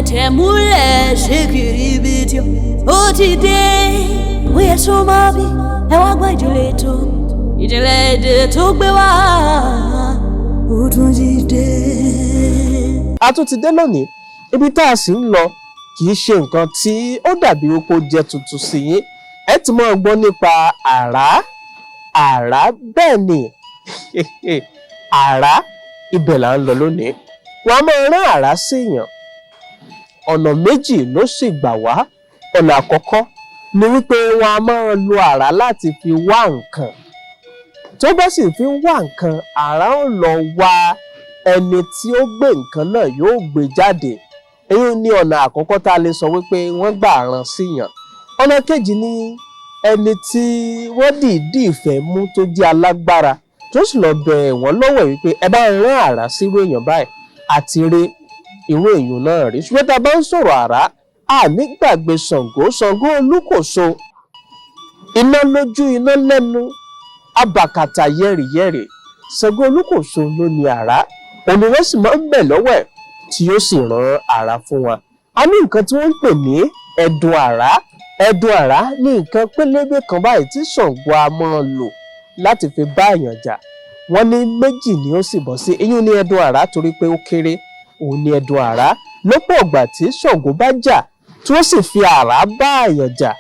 Tẹ̀tẹ̀ múlẹ̀ ṣe kiri ibi tí ó ti dé. Ó yẹ sọ máa bí ẹ wá gbọ́ ìjìnlẹ̀ ètò ìjìnlẹ̀ èdè tó gbé wá ó tún ti dé. A tún ti dé lónìí. Ibi tá a sì ń lọ kì í ṣe nǹkan tí ó dàbí wípé ó jẹ́ tuntun sí yín. Ẹ ti máa gbọ́ nípa àrá. Àrá, bẹ́ẹ̀ ni, àrá, ibẹ̀ là ń lọ lónìí. Wọ́n á máa rán àrá sí èèyàn. Ọ̀nà méjì ló sì gbà wá. Ọ̀nà àkọ́kọ́ ni wípé wọ́n á máa lo àrá láti fi wá nǹkan. Tó bá sì fi ń wá nǹkan, àrá ó lọ wá ẹni tí ó gbé nǹkan náà, yóò gbé jáde. Èyí ni ọ̀nà àkọ́kọ́ tá a lè sọ wípé wọ́n gbà rán síyàn. Ọ̀nà kejì ni ẹni tí wọ́n dìídì fẹ́ mú tó jẹ́ alágbára, tó sì lọ bẹ̀ wọ́n lọ́wọ́ wípé ẹ bá ń rán àrá sírú èèyàn báyìí, àti rí irú èèyàn náà rí. Ṣùgbọ́n tá a bá ń sọ̀rọ̀ àrá, a ní gbàgbé Ṣàngó. Ṣàngó Olúkòso, iná lójú, iná lẹ́nu, abàkàtà yẹ̀rìyẹ̀rì. Ṣàngó Olúkòso ló ní àrá. Òun ni wọ́n sì máa ń bẹ̀ lọ́wọ́ ẹ̀ tí yóò sì rán àrá fún wa. A ní nǹkan tí wọ́n ń pè ní ẹ̀dùn àrá. Ẹ̀dùn àrá ní nǹkan pélébé kan báyìí tí Ṣàngó a máa lò láti fi bá èèyàn jà. Wọ́n ní méjì ni ó sì bọ́ sí. Eyín ní ẹ̀dùn àrá torí pé ó kéré, òun ní ẹ̀dùn àrá. Lọ́pọ̀ ọ̀gbà tí Ṣàngó bá jà, tí ó sì fi àrá bá èèyàn jà,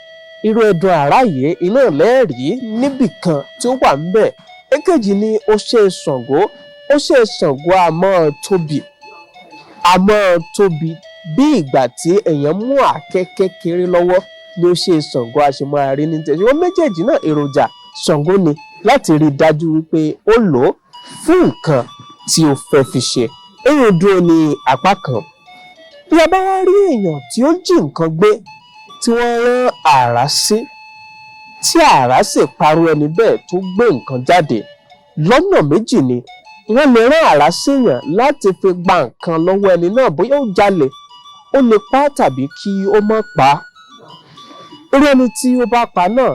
irú ẹ̀dùn àrá yìí iná lẹ́ẹ̀rí níbì kan tí ó wà ńbẹ̀. Èkejì ni ó ṣe Ṣàngó. Ó ṣe Ṣàngó a máa tóbi, a máa tóbi bí ìgbà tí èèyàn mú àáké kékeré lọ́wọ́ ni ó ṣe Ṣàngó a ṣe máa rí ní tẹ̀sí. Wọ́n méjèèjì náà, èròjà Ṣàngó ni láti rí i dájú wípé ó lò ó fún nǹkan tí ó fẹ́ fi ṣe. Èyí dúró ní apá kan. Bí a bá wá rí èèyàn tí ó jí nǹkan gbé, tí wọ́n rán àrá sí, tí àrá sì parọ́ ẹni bẹ́ẹ̀ tó gbé nǹkan jáde, lọ́nà méjì ni wọ́n lè rán àrá séèyàn láti fi gba nǹkan lọ́wọ́ ẹni náà. Bóyá ó jalè, ó lè pa á tàbí kí ó má pa á. Irú ẹni tí ó bá pa náà,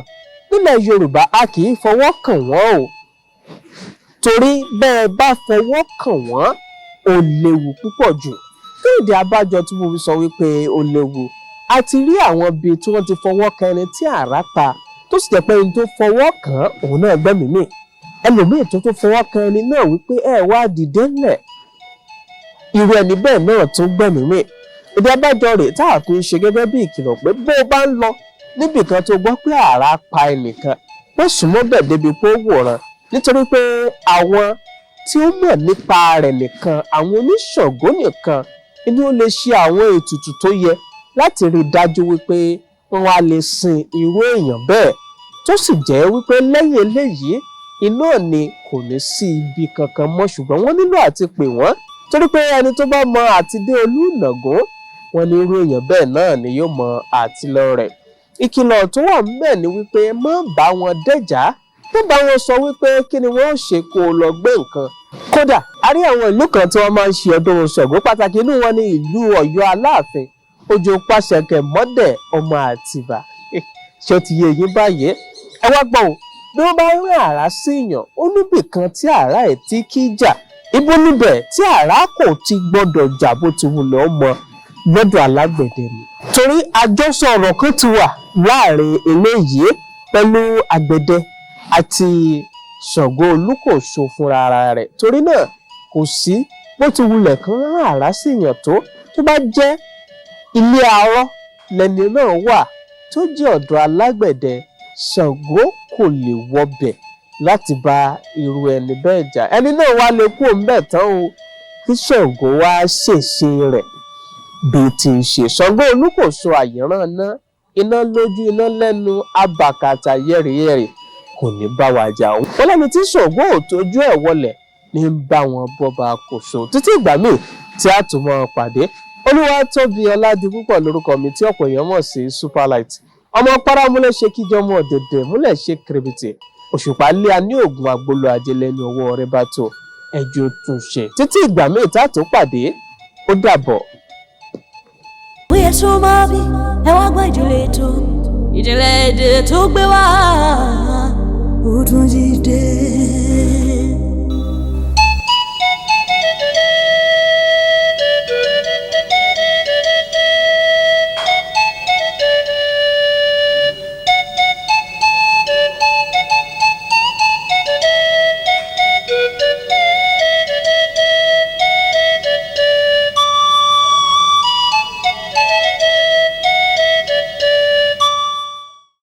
nílẹ̀ Yorùbá, a kì í fọwọ́ kàn wọ́n o, torí bẹ́ẹ̀ bá fọwọ́ kàn wọ́n, ó léwu púpọ̀ jù. Kí ìdí abájọ tí mo fi sọ wípé ó léwu? A ti rí àwọn ibi tí wọ́n ti fọwọ́ kan ẹni tí àrá pa, tó sì jẹ́ pé ẹni tó fọwọ́ kàn án, òun náà gbẹ́mìí mì. Ẹlòmíì tó tún fọwọ́ kan ẹni náà wípé ẹ wá dìde ńlẹ̀, irú ẹni bẹ́ẹ̀ náà tún gbẹ́mìí mì. Ìdí abájọ rèé tá a fi ń ṣe gẹ́gẹ́ bí ìkìlọ̀ pé bó o bá ń lọ níbì kan tó gbọ́ pé àrá pa ẹnìkan, wọ́n sún mọ́ bẹ̀ débi pé ó wòran, nítorí pé àwọn tí ó mọ̀ nípa rẹ̀ nìkan, àwọn oníṣàngó nìkan ni ó lè ṣe àwọn ètùtù tó yẹ láti rí i dájú wípé wọ́n wá lè sin irú èèyàn bẹ́ẹ̀, tó sì jẹ́ wípé lẹ́yìn eléyìí iná ni kò ní sí ibi kankan mọ́. Ṣùgbọ́n wọ́n nílò àti pè wọ́n, torí pé ẹni tó bá mọ àti dé Olúnàgún, wọ́n ní irú èèyàn bẹ́ẹ̀ náà ni yóò mọ àtìlọ rẹ̀. Ìkìlọ̀ tó wà ńbẹ̀ ni wípé má bá wọn dẹ́jà, má bá wọn sọ wípé kí ni wọ́n ṣe kó o lọ gbé nǹkan. Kódà, a rí àwọn ìlú kan tí wọ́n máa ń ṣe ọdún Ṣàngó. Pàtàkì inú wọn ní ìlú Ọ̀yọ́ Aláàfin, Òjò Pàṣẹkẹ Mọ́dẹ̀ ọmọ Àtìbà. Ṣé ó ti yé yín báyìí? Ẹ wá gbọ́ o. Bí wọ́n bá rán àrá sí èèyàn, ó níbì kan tí àrá ẹ̀ tí kì í jà. Ibo níbẹ̀ tí àrá kò ti gbọ́dọ̀ jà bó ti wulẹ̀ ó mọ? Lọ́dọ̀ alágbẹ̀dẹ ni, torí àjọsọ ọ̀rọ̀ kan ti wà láàrin eléyìí pẹ̀lú àgbẹ̀dẹ àti Ṣàngó Olúkòso fúnra ara rẹ̀. Torí náà, kò sí bó ti wulẹ̀ kán rán àrá sí èèyàn tó tó bá jẹ́ ilé arọ́ lẹni náà wà tó jẹ́ ọ̀dọ̀ alágbẹ̀dẹ, Ṣàngó kò lè wọbẹ̀ láti bá irú ẹni bẹ́ẹ̀ jà. Ẹni náà wá lè kú òun bẹ́ẹ̀ tán o, kí Ṣàngó wá ṣèṣe rẹ̀ bí ti ń ṣe. Ṣàngó Olúkòso àyẹ̀ràn ná, iná lójú, iná lẹ́nu, abàkàtà yẹ̀rìyẹ̀rì, kò ní bá wa jà. Wọ́n lẹ́ni tí Ṣàngó ò tójú ẹ̀ wọlẹ̀ ní ń bá wọn bọ́ba kòso. Títí ìgbà míì tí a tún máa pàdé, Olúwatóbi Ọládipúpọ̀ lórúkọ mi, tí ọ̀pọ̀ èèyàn mọ̀ sí Superlight. Ọmọ paramúlẹ̀ ṣe kíjọ, ọmọ ọ̀dẹ̀dẹ̀ múlẹ̀ ṣe kìrìbìtì, òṣùpá lé a ní oògùn àgbolo ajé lẹ́nu ọwọ́ rẹ̀ bá tó ẹjọ́ tún ṣe. Títí ìgbà míì tá a tún pàdé, ó dàbọ̀. Ó yẹ sọ máa bí ẹ wá gbọ́ ìjìnlẹ̀ ètò ìjìnlẹ̀ èdè tó gbé wá ó tún ti dé.